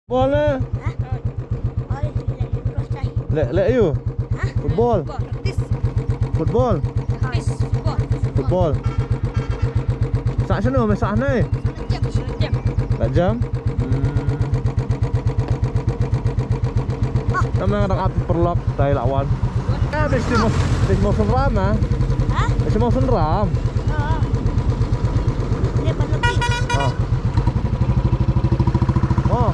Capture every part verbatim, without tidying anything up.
Ball na? Ha? Oi, leh, leh, leh, ayu? Ha? Football. Practice. Football. Practice football. Football. Sah shano, me sah hangne? Sah jam, sah jam. Sah jam? Hmm. Namar nga dang ap paralok, tai la wan. Ah, best mo, best mo synram, ah. Ha? Best mo synram. Oo. Ni pa. Ah. Oh.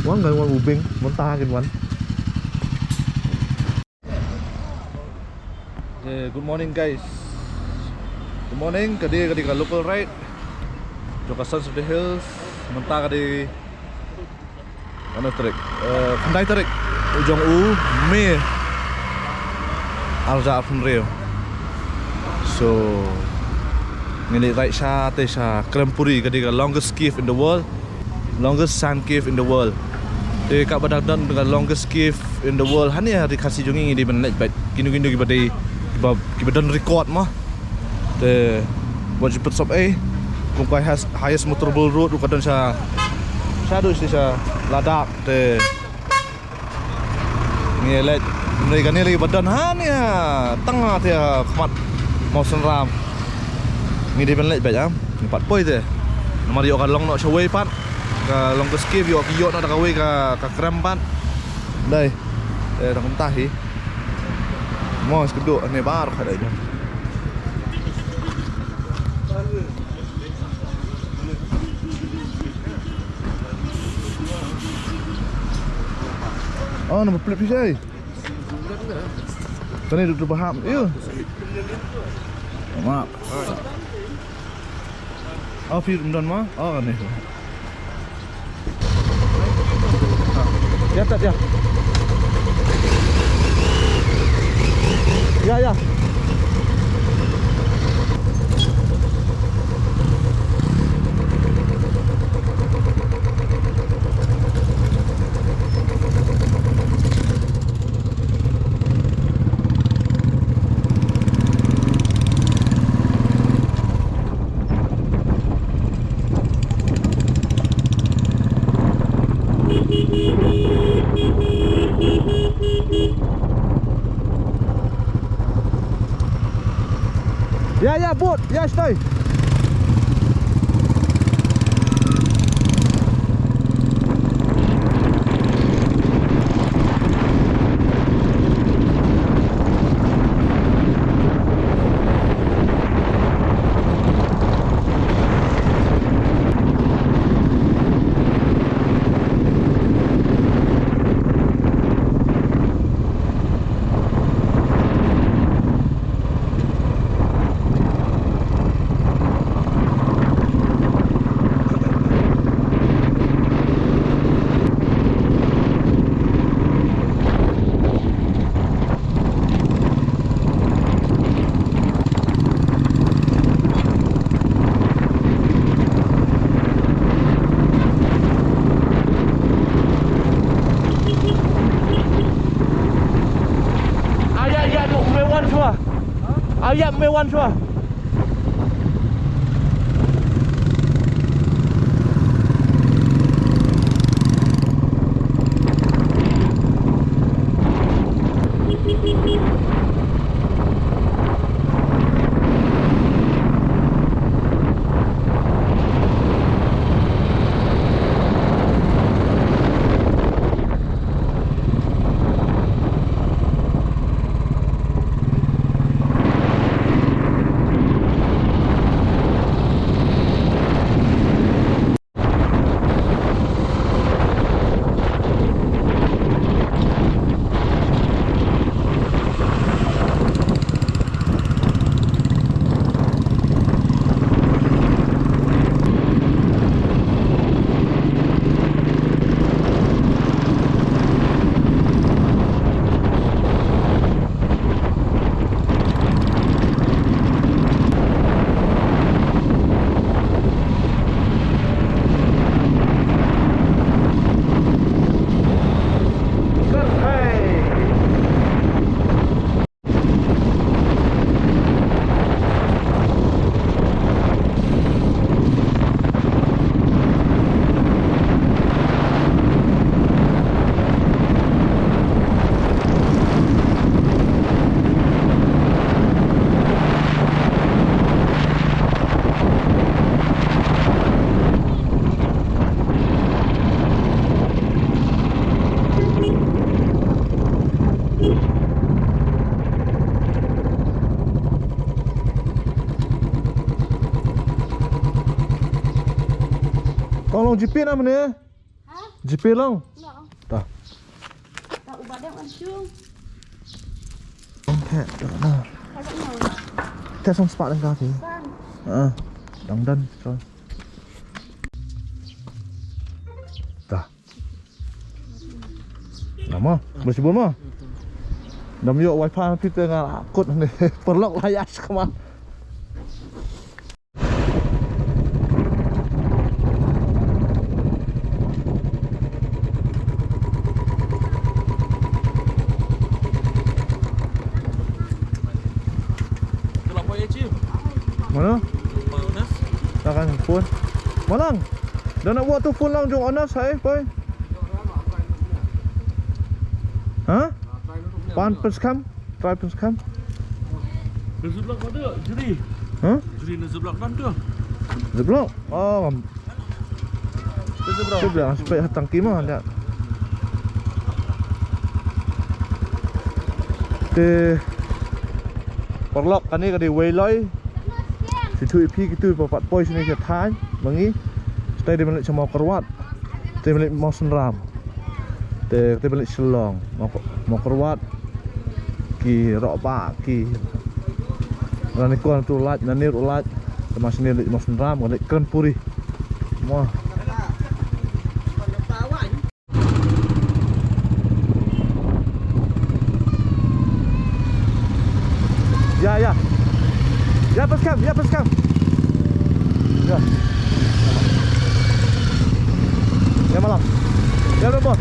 Wan kan wan ubing, mynta kan wan. Okay, good morning guys. Good morning, ka dei, ka dei ka local ride jong ka Sons of the Hills. Mynta ka dei Ano tarik? Eh, khyndai tarik u jong u May, arhajar arphew hynriew. So ngi leit ride sha te sha Krempuri, ka dei ka longest cave in the world, longest sand cave in the world. Te kaba dang don ka longest cave in the world hangne ha ri Khasi jong ngi, ngi dei ban leit bad kino kino kiba dei, kiba, kiba don record mo. Te wat ju pynsop ei, kum ka highest, highest motorable road ruh ka don sha, shaduh sha Ladakh. Te ngi leit, ngi kane lagi ba don hangne, tang ha te ha khmat Mawsynram. Ngi dei ban leit bad am, ngi pat poi te. Namar ïoh ka long noh shawei pat, ka long ka skip, ïoh ki ïoh noh da kawei ka, ka krem pat. Dei. Eh, tang kumta hi. Mo skip duh ne bar kha dei. Oh, number plate phi shai. Tani duk tu baham. Iyo. Mak. Oh, phi don ma? Oh, ni. Ya, tak ya. Ya, ya. Ya, ya, bud. Ya, stay. Ayak, ayak, tu, me wan sua. Ayak, me wan sua. Kong long G P na mane? Ha? G P long. Long. Ta. Ta ubat dia kan syung. Ong khe, ta na. Ada mau. Te song spa dang ka ti. Kan. Ah, dang dan. So. Ta. Nama? Masih belum ah? Dam yo wifi phi te nga kut ni. Paralok la ïa skma. Mano? Takan phone. Malang. Dah nak buat tu phone lang jong Anas hai, boy. Ha? Pan pynskhem. Try pynskhem. Na Ziplock ma tu, Juri? Ha? Juri na Ziplock dang tu. Ziplock? Oh, na Ziplock. Ziplock, spek ha tangki ma, ïa. Te, paralok kane ka dei Wei Loi. Shu ïathuh ïa phi kito kiba pat poi shane sha thaiñ ma ngi. Stai dei ban leit sha Mawkyrwat. Te ban leit Mawsynram. Te, te ban leit Shillong. Maw, Mawkyrwat. Ki Rohbah, ki Ranikor tu lait, Nanir u lait. Te ma shane leit Mawsynram, leit Krenpuri. Mo. Ïa, ïa. Ïa, pynskhem, ïa, pynskhem. Ïa. Ïa, malam. Ïa, rebot.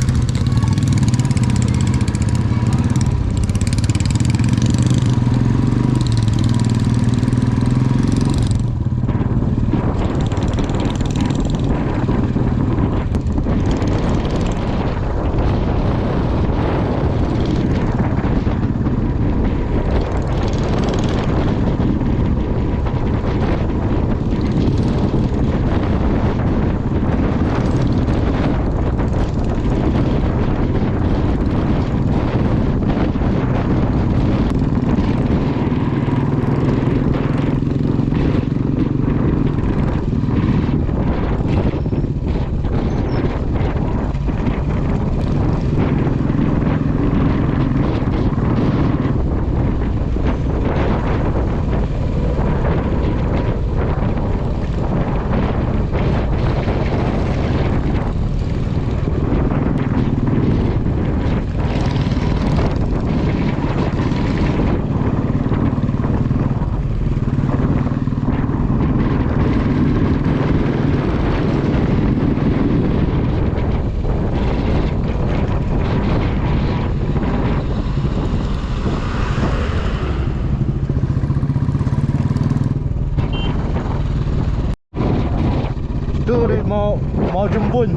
Tu dei Maw, Mawjymbuin.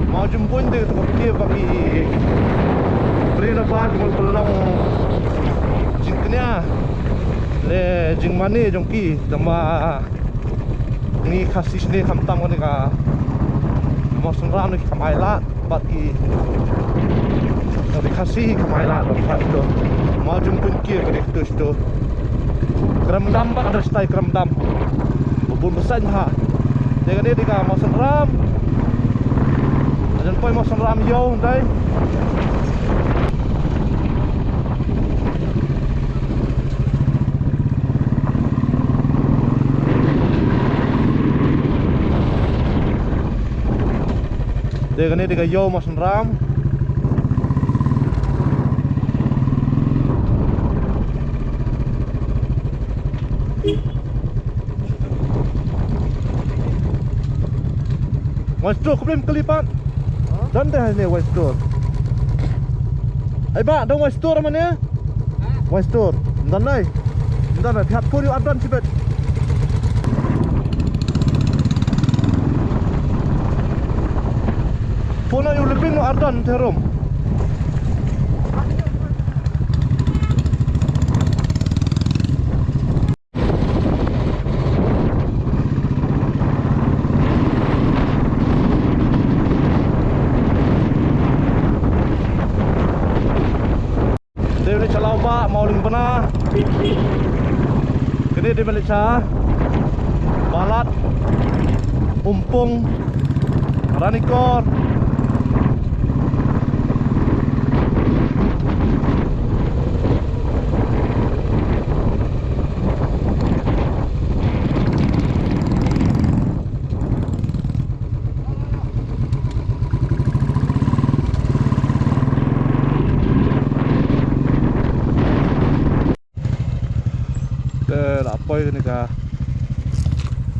Mawjymbuin dei tu ka pyrthei ba ki briew na bar ki pynlong jingkñia le jingmane jong ki, tangba ngi Khasi shane khamtam kane ka Mawsynram ne ki kam ailad. Bad ki, ki Khasi kam ailad bad ka to. Mawjymbuin ki ka dei to. Kramdam bad ka dei stai Kramdam. Bun bseiñ ha. Te kane dei ka Mawsynram. Jan poi Mawsynram ïew dei. Te kane dei ka ïew Mawsynram. Wine store khublei kali pat. Don te hangne wine store. Ai ba, don wine store mane? Wine store. Don nai. Don nai, phi hap phone ïa u Ardon shibit. Phone ïa u Leping u Ardon te rum. Dei leit sha Lawbah, Mawlymbna. Kane dei leit sha Balat. Umpung, Ranikor. Te la poi kane ka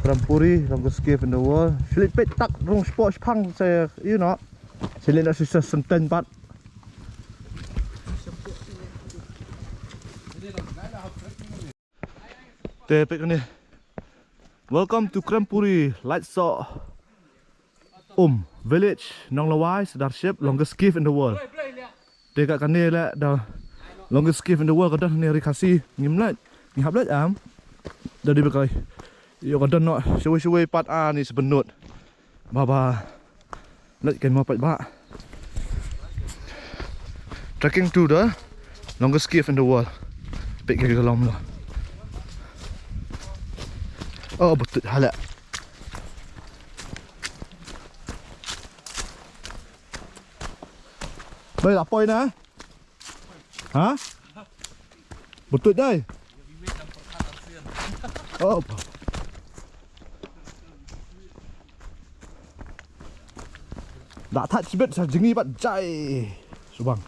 Krempuri, longest cave in the world. Shu leit peit tak rung spot shipang sa, you know. Shu leit na shisha senten pat. Te peit kane. Welcome to Krempuri, Laitsoh. Um, village, Nonglawai, Sidarship, longest cave in the world. Te ka kane leh da longest cave in the world ka don hangne ri Khasi, ngim leit, ngi hap leit em. Da dei ba ka ïoh ka don noh shawei shawei pat, ani sha bynnud. Ba ba leit kan mo pat ba. Trekking to the longest cave in the world. Peit ka lom lo. Oh, butut hala. Bai la poi na. Ha? Butut dai. Oh. Da that sibet sa jngi bat jai. Subang.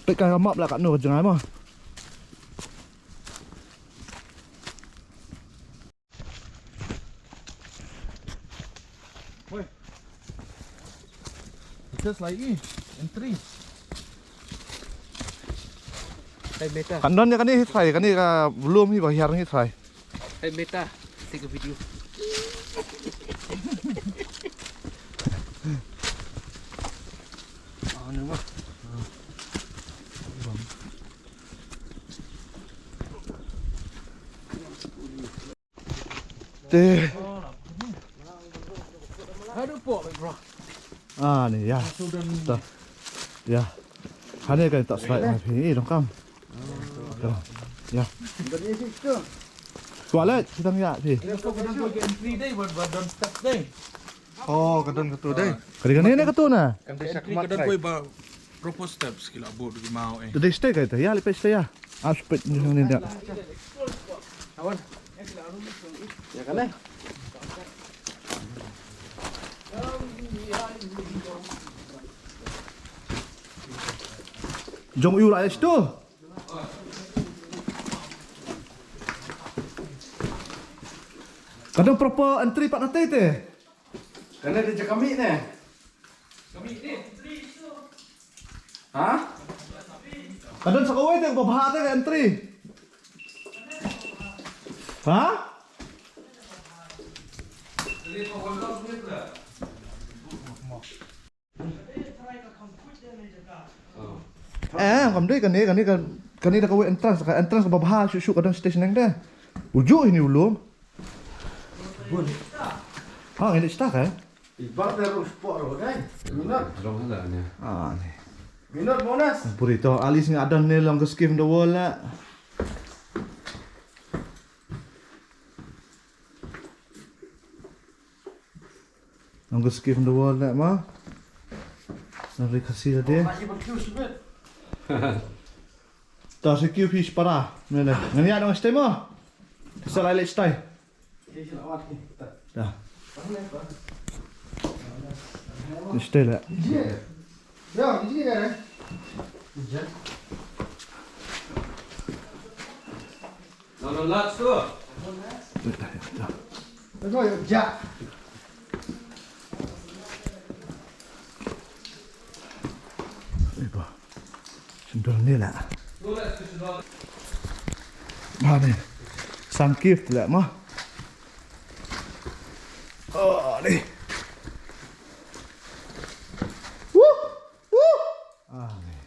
Peit ka map la katno ka jngai mo. Woi. Kita selai i entry. Hai meta. Kan don ïa kane hi trai, kane ka belum hi ba hiar hi trai. Hai meta. Take a video. Ah, ni wah. Te. Aduh, pok, bro. Ah, ni ya. Sudah ni. Ta. Ya. Hane kan tak slide mai phi. Eh, dong kam. Ya. Toilet kita ya phi. Ini kau kadang kau entry deh, buat buat down step deh. Oh, kadang katu deh. Kali kan ini katu na. Entry kadang kau ba proper steps kila bud di mau eh. Tadi stay kata ya, lepas stay ya. Ah, spit ni ni dah. Awan. Ya kan eh? Jong yu lah itu. Kadang proper entry pat nanti te. Kane da jaka mih ne. Ha? Ka don sa kawei te ba bha te ka entry. Ha? Eh, kam dei kane, kane, kane da kawei entrance, ka entrance kaba bha shuh shuh, ka don stage neng de. Uju ini ulum. Bun. Ha, ini stage eh. Ibar da rung spot ro dai. Minot. Rong hala ne. Ah, ni. Minot monas. Purito, alis nga don ne long ka skim the wall la. Nang ka skip the wall leh ma. Nang ri Khasi lade. Ta se kiu phi para. Mele. Ngani ada ngai stay mo. Sa lai leh stay. Ta. Stay leh. Nang nang lats tu. Eba. Sendal ni lah. Ha ni. Sangkif tu lah mah. Oh ni. Wuh. Wuh. Ah ni.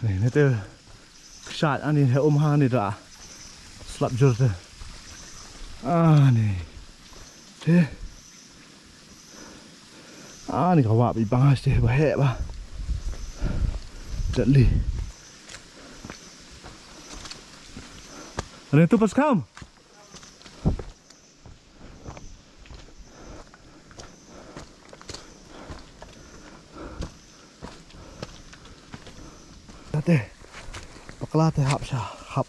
Ni, ni te. Kshat ani he um ha ni da. Slap jur te. Ani. Te. Ani ka wah bi bang te ba he ba. Jali. Ani tu pas kam. Te, bakla te hap sha, hap.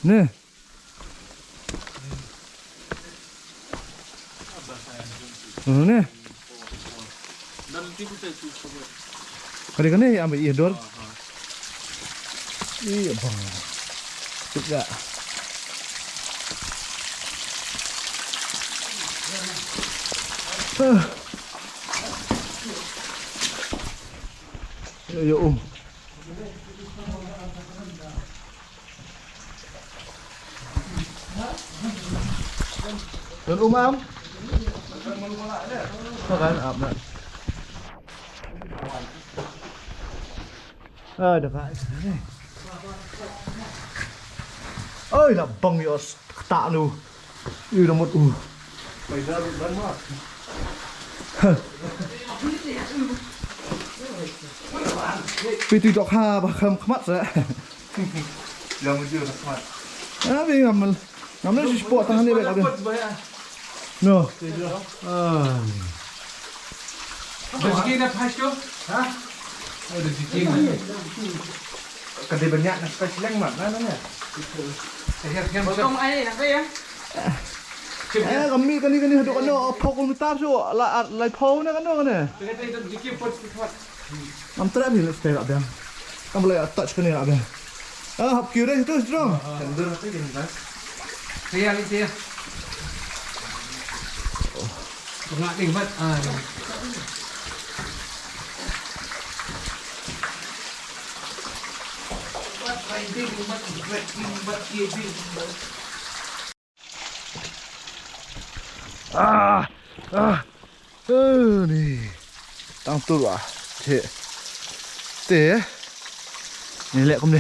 Ne. Ano ne? Kali kane ambil iya dor. Iya bang. Tiga. Yo, yo, um. Don umam. Makan ap nak. Ah, dah kat. Oi, nak bang yos ketak lu. Ui, dah mut u. Pi tu dok ha ba kham khmat sa. Yang mujur khmat. Ah, bi ngam ngam ne sport tang ni ba. No. Ah. Rezeki na pas tu? Ha? Oh, rezeki na. Ka dei banyak na pas leng mat na na. Potong ai na ya. Eh, kami kani kani hadok kano, pok meter su, la, lai pau na kano kano. Ngam trap ni, let's stay up there. Kam boleh touch kani up there. Ah, hap kiri tu strong. Kendur tu yang bas. Saya ni saya. Bengak ni mat. Ah. Mat riding, mat breaking, mat giving. Ah, ah, eh, ni. Tang tu ah. Te. Te. Ni lek kum ni.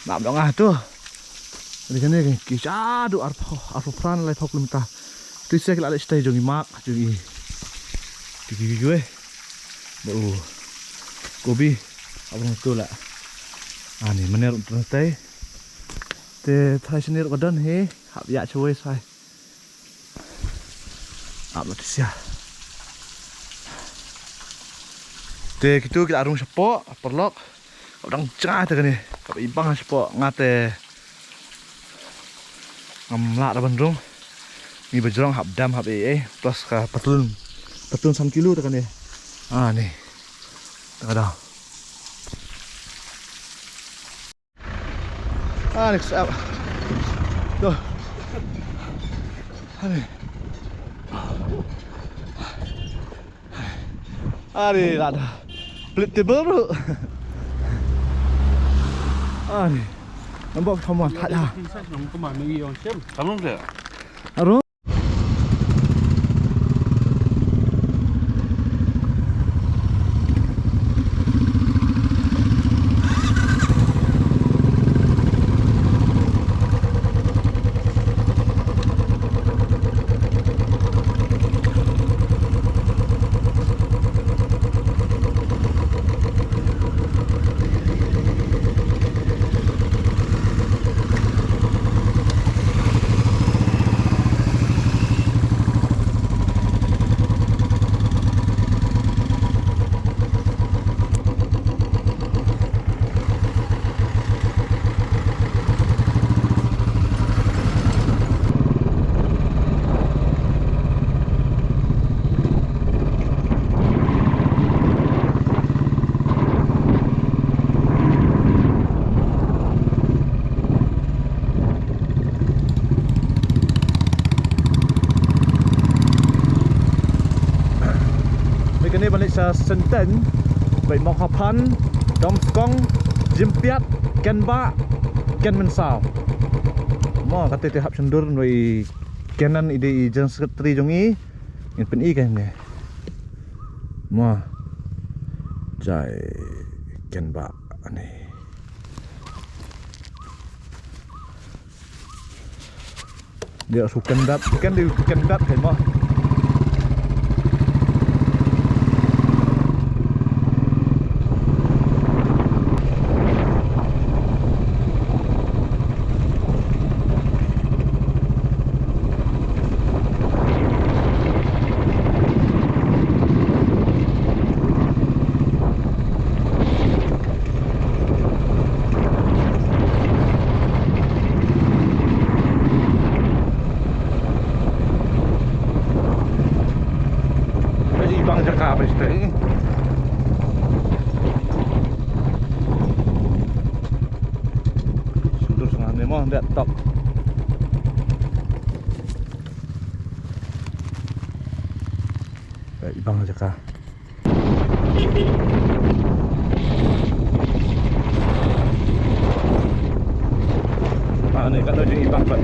Nam dong ah tu. Di kane ki sha dok arphew, arphew phra ne laiphew kilometer. Tu sha ki la leh stai jong i mak, jong i. Ki ki ki. Ba u. Kobi. Abang tu la. Ani, mynne ruh tang tei. Te trai shane ruh ka don hi, hap ïa shawei sai. Ap la tisia. Te kitu ki la rung shapoh, paralok. Ka dang jngai te kane. Ka i bang shapoh, nga te. Ngam lah da ban rung. Ngi ba jrong hap dam hap ei ei. Plus ka patlun. Patlun san kilo te kane. Ah, ni. Te ka dang. Ah, next up. Tuh. Ani. Ani, lada. Pelit table, bro. Ani. Nampak kamu tak dah. Aro. Ba kane ban leit sha Senten, ba i Mawkhaphan, Domskong, Jimpiat, Kenbah, Ken Mynsaw. Mo, kata te hap shon dur, wei Kenan i dei i General Secretary jong i. Ngin pyni kane. Mo. Jai Ken Bah ane. Dia su Ken Bah, Ken di Ken Bah, mo. Peit i bang jaka ba sdei. Sdei sngewbha ne mo, dei top. Peit i bang jaka. Ane ka dei i bang pat.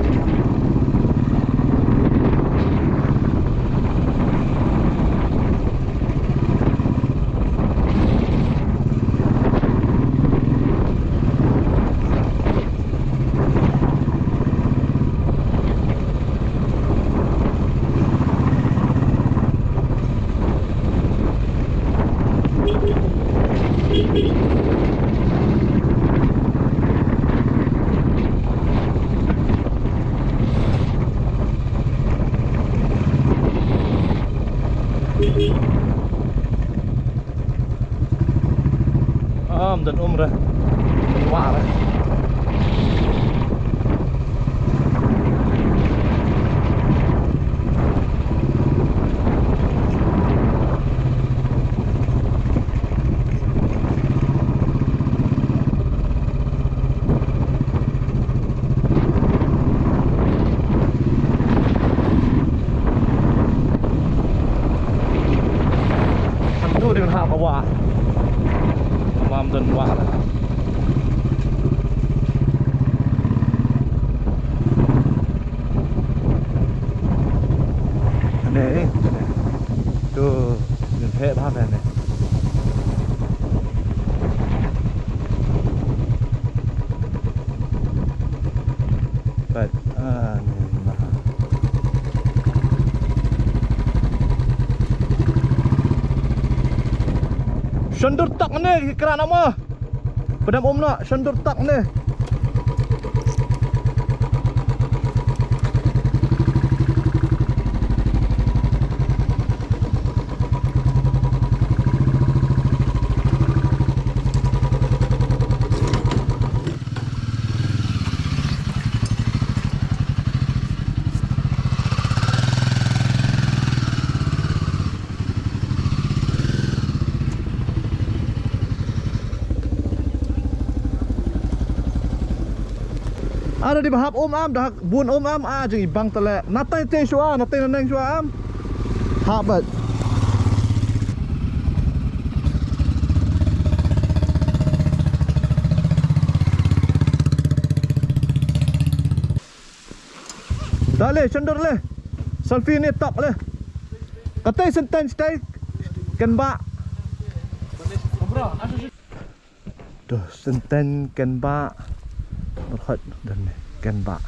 Am don um re. Wah re. Kan tu ding ha ka wah. Mam don wah. Ane, eh, ane. Tu, ngin phet ha ane. Pat, ane, nah. Shon dur tak ne, kra nama. Pdem um na, shon dur tak ne. Ada di bahap um am, dah bun um am, a jing i bang tele. Natai te shwa, natai naneng shwa am. Habat. Dale, shon dur le. Selfie ne tok le. Katai sentence tai. Ken Bah. Tu sentence Ken Bah. Berhot dan Ken Bah.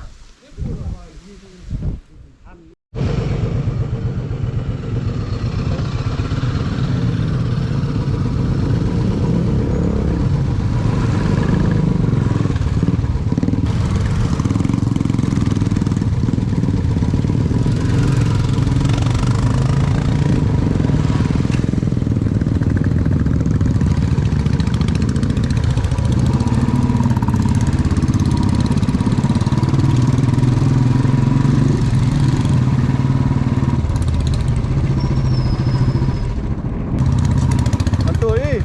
Anto i.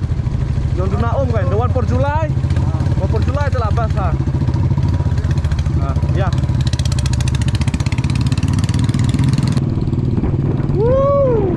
Jong duna um kan, the one for July. One for July te la best ha. Ah, ya. Woo!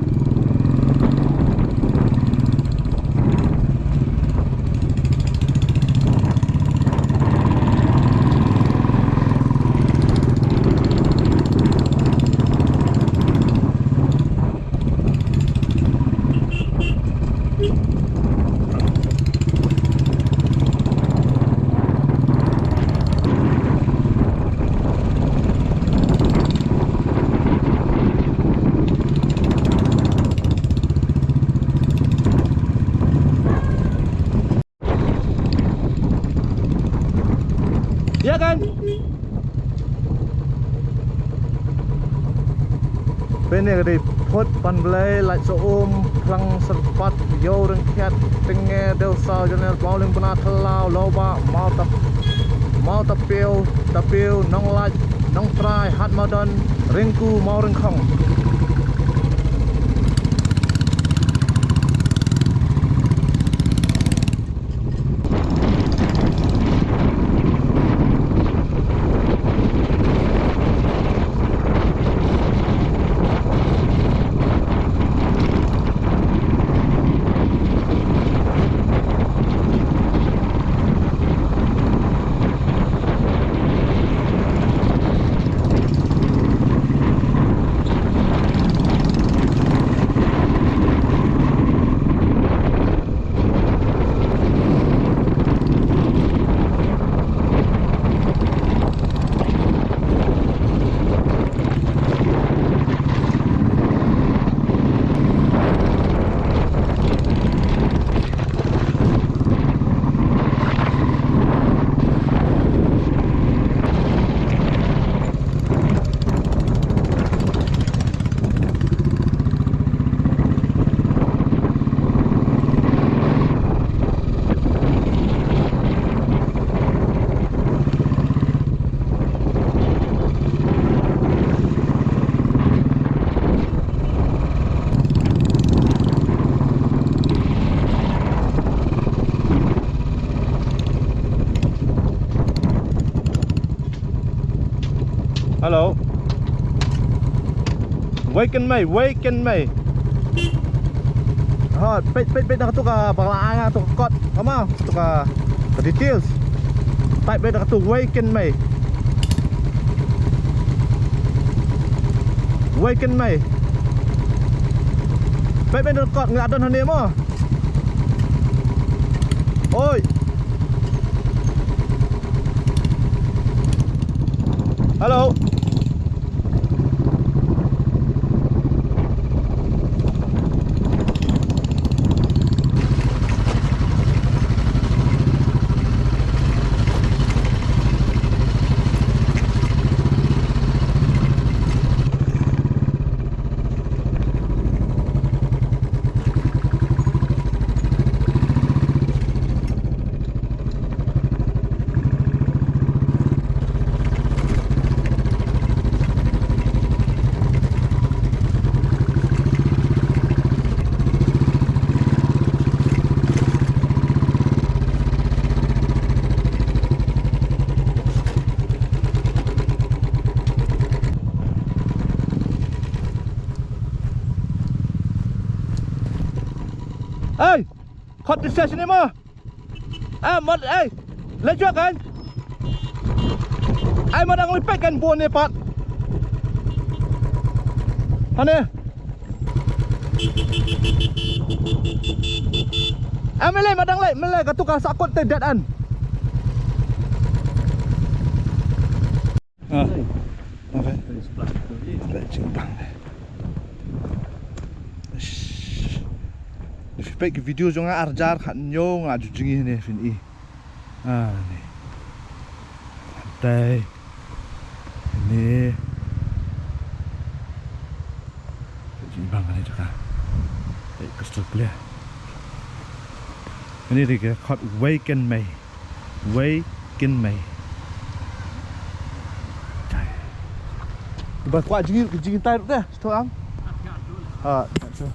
Ïa kan. Pynne ka dei phut pan Blei, lait sa um, phlang syrpat, ïew ryngkhiat, tynge, dewsaw, janer, bawling, bna, thlaw, lawbah, maw tap, maw tapiew, tapiew, nonglait, nongtrai, hat mawdon, ryngku, maw ryngkhong. Hello. Wei kynmaw, wei kynmaw. Ha, peit, peit, peit na katu ka, ba la ai nga katu ka kot. Kama, katu ka, ka details. Type beit na katu, wei kynmaw. Wei kynmaw. Peit beit na kot, nga don hangne mo. Oi. Hello. Hey! Khot di session ni mo. Ai, mat, ai. Leit jua kan. Ai, mat, dang lipet kan bun ni pat. Hane. Ai, melei, mat, dang leit, melei, katu ka sakut te dat an. Ah. Okay. Peit jingbang. Ish. Phi peit ki video jong nga arjar khat ñiew nga ju jngi ne phin i. Ah, ni. Dei. Ni. Peit jingbang ni jaka. Peit crystal clear. Ni dei ka khot Wei Kynmaw. Wei Kynmaw. Ba kwah jingin, jingin tai ruh dah, satu am. Ha, satu.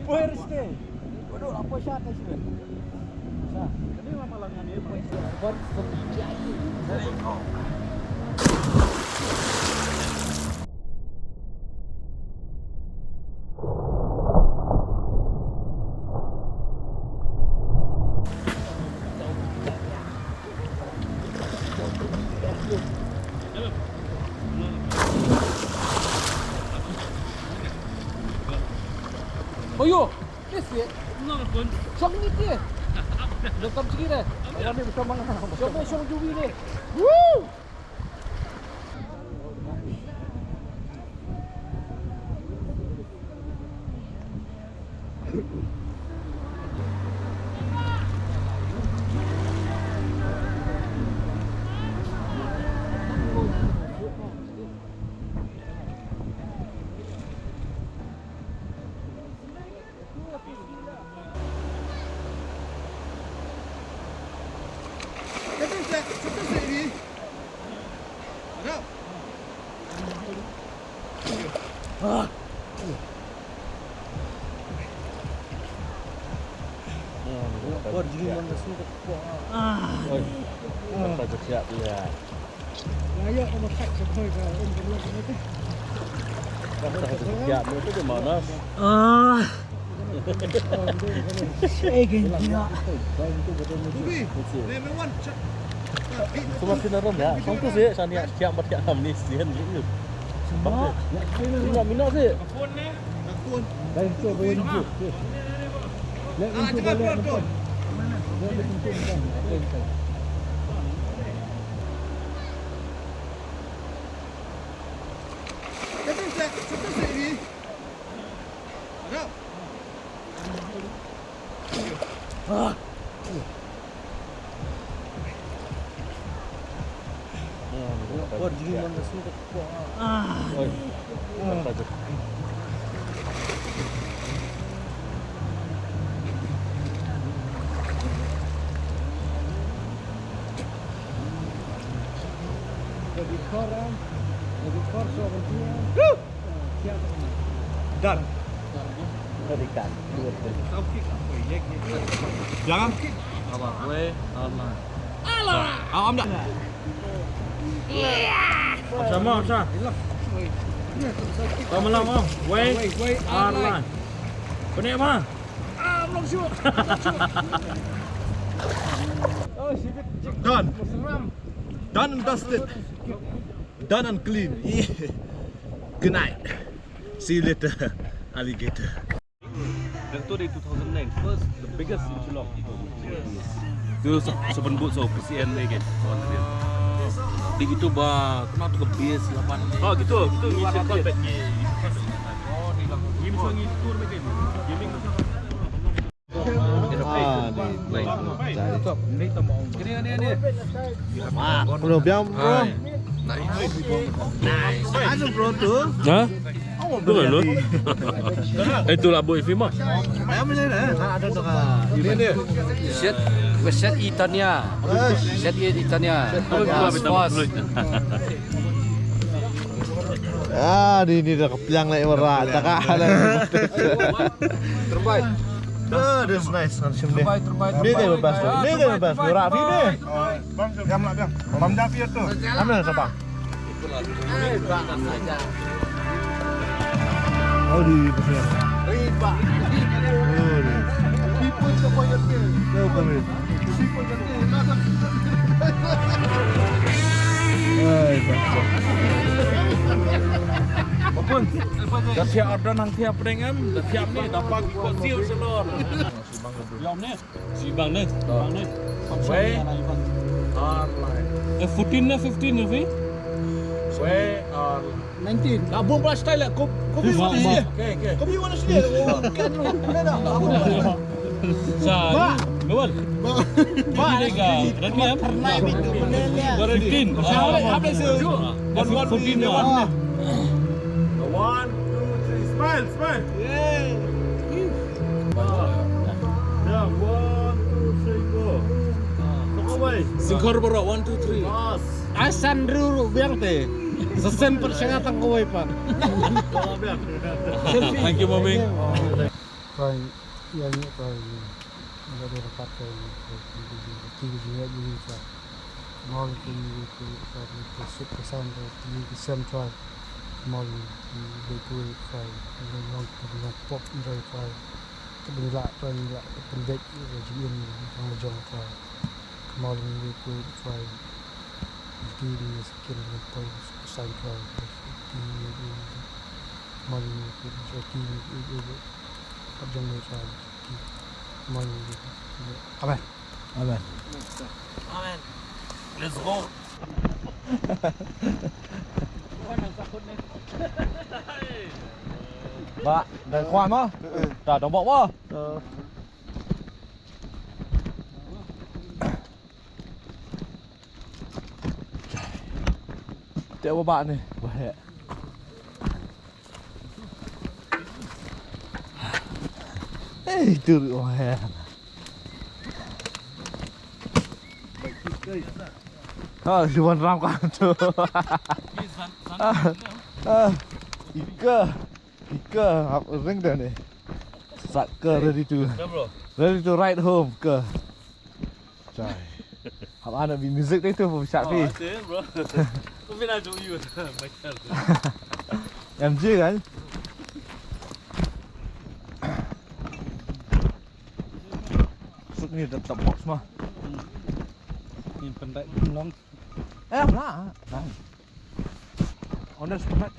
Where is the Ayo, this is it. Shong ni ti. Lo kam sigi deh. Shong ni, shong mana? Shong ni, shong juwi ni. Woo! Ah. Shu ma phin aram ïa. Shong tu seh, shan ïa, ïa mat ïa ham ni sien ni. Bang. Mina, mina seh. Done. Very done. Jangan. Apa? Wei, aman. Alah. Ah, am dah. Sama, sama. Sama lah, Om. Wei, wei, aman. Kena apa? Done. Done and dusted. Done and clean. Yeah. Good night. See you later, alligator. Dah tu dari two thousand nine, first, the biggest in Shillong. Tu se-, seven boat so P C N ni kan. Di gitu ba, kena tu ke base lapan. Oh gitu, gitu. Ini macam ni tour ni kan. Gaming macam Ah, ni. Mak, bro, biang, bro. Nice. Nice. Anu, bro, tu. Ha? Oh, tu lah, Lut. Eh, tu lah, Boy Fima. Ayam ni, eh. Ada tu, ah. Ini, ini. Set, set Itania. Set Itania. Set Itania. Squash. Ah, ni, ni dah kepiang lagi, berat. Tak ada. Terbaik. Ah, that's nice. Ngan shim ni. Terbaik, terbaik, ni, ni terbaik, bebas tu. Ni, ni terbaik, bebas. Terbaik, berat ni. Bang, jam lah, jam. Bang, jam dia tu. Mana siapa? Oh, di, di. Riba. Oh, di. People ke boyot ke? Tahu kami. People ke. Hai, bang. Apa pun? Dah siap order nang siap ring em. Dah siap ni, dapat ikut siu selor. Yom ni. Shibang ni, shibang ni. Wei, ar lai. Eh, fourteen na fifteen na, Fi? Wei, ar lai. Nineteen. Ka bum plastik lah, kop, kop. Fifteen. Okay, okay. Kop you wanna see? Oh, kan lu. Kan dah. Sa, ba. Ba. Ba. Ini ga, ready ya? Pernah itu, pernah lihat. Fifteen. Sa, apa sih? One, one, fourteen na. One, two, three. Smile, smile. Yay. Yeah, one, two, three, go. Singkor baroh, one, two, three. Asan ru ru biang te. Sesen per shenga tang kawai pan. Thank you, mommy. Fine. Ïa ngi Trai, ngi la dei ryngkat Trai, ngi Trai, ngi dei ki jingïaid ngi Trai. Kynmaw lynti ngi Trai, ngi Trai, ngi Trai, suk ka san Trai, ngi ki sem Trai. Kynmaw lynti ngi dei Trai, ngi long ki nongpop Trai Trai. Tip ngi lah Trai, ngi lah tip pynbeit ïa ka jingim jong la jong Trai. Kynmaw lynti ngi Trai, Trai. Lynti ngi skim ngi poi suk ka san Trai, lynti ngi Kynmaw lynti ngi Trai, lynti ngi Trai, pat jong ngi Trai. Amen. Amen. Amen. Let's go. Ba, dang kwah mo? Da dang bok mo? Te ba ba ni, ba he. Ei, tur o he. Ha, si wan ram ka tu. Ah, ah, ika, ika, hap ring dah ni. Sat ka ready to, ready to ride home ka. Chai. Hap ana bi music dei tu, pum sat pi. Bro. Ko pina jo yu. Em ji kan? Suk ni tetap box mah. Ni pendek long. Eh, lah. Lah. Honda sepenuh.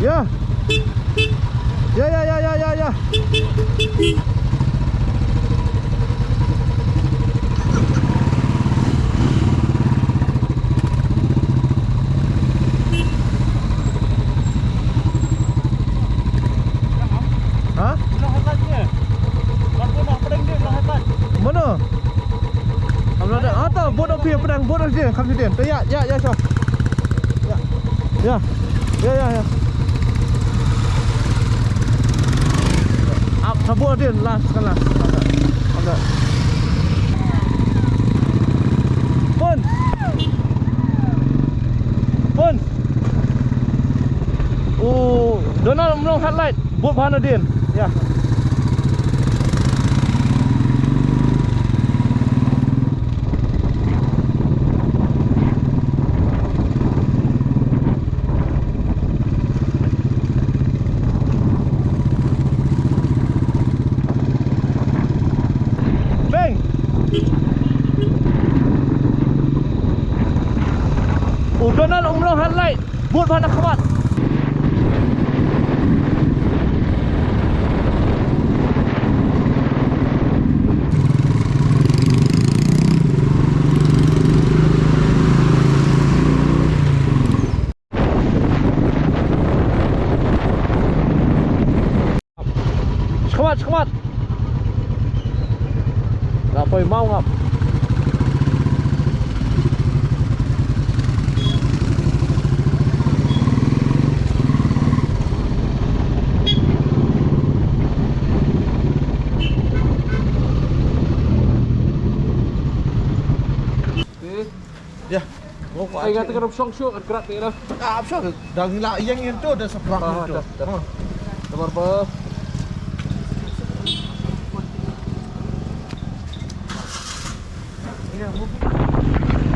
Ya. Ya, ya, ya, ya, ya, ya. Ha? Mano? Amla da ata bot of phi pdang bot of je kham sidien. Ya, ya, ya, sho. Ya. Ya. Ya, ya, ya. Ap sabot din last kan last. Amla. Pun. Pun. Oh, Donald mlong headlight. Bot bha nadien. Ya. Beng. U Donald um long headlight. Bot bha na khmat. Shkmat, shkmat. Nga poi maw ngam. Ya. Ai nga tengah shong shu, kan kerat ni lah. Ah, apa shu? Dah ngi la ïeng ïeng tu, dah seberang tu. Dah, dah. Nomor berapa? Ya, mungkin.